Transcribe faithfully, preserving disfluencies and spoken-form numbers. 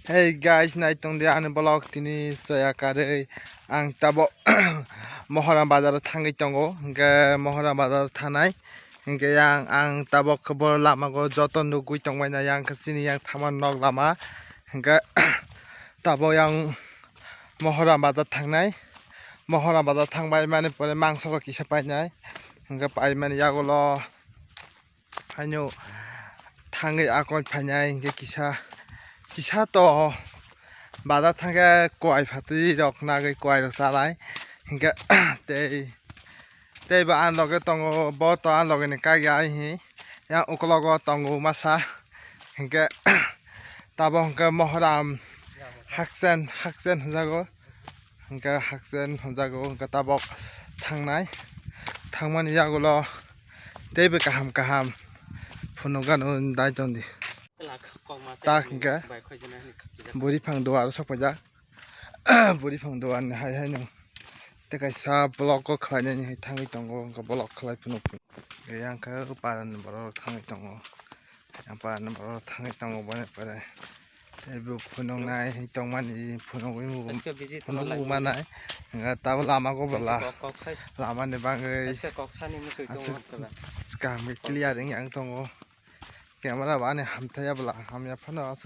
Hey guys, nai tong di ani vlog tini soya karwi ang tabo Mohoram bazar o thangwi tongo, hingke Mohoram bazar o thanai hingke yang ang tabo khe bo lama go joto nugwi tongbai na yang khe chini yang thama nok lama hingke tabo yang Mohoram bazar thangnai, Mohoram bazar thangbai mani pore mangso rok kisa painai hingke paimani yagulo. Haino thangwi akon phainai hingke kisa, kisa to bazar thangkhe kowai phatwi rok nagwi kowai rok chalai hingke tei, tei bo ani loge tongo, bo to ani loge ni kagya ahi yang ukologo tongo masa hingke tabo hingke Mohoram haksen, haksen hwnjago. Hingke haksen hwnjago, hingke tabok thangnai, thangmani yagulo teibo kaham kaham phunukgano dai tongdi. Tak hingke buri phang duar sokpaijak, buri phang duarni hai haino tei kaisa block o khlainani hai thangwi tongo, hingke block khlai phunuk. Yang khe parani borok thangwi tongo. Yang parani borok thangwi tongo boni pore. Tei bo phunuknai tongmani phunugwi phunukgwi manai. Hingke tabo lama go bwla. Lamani bagwi aswk kaham khe clear wngya wng tongo. Camera bo ani hamthaiya bwla hamya phano aswk.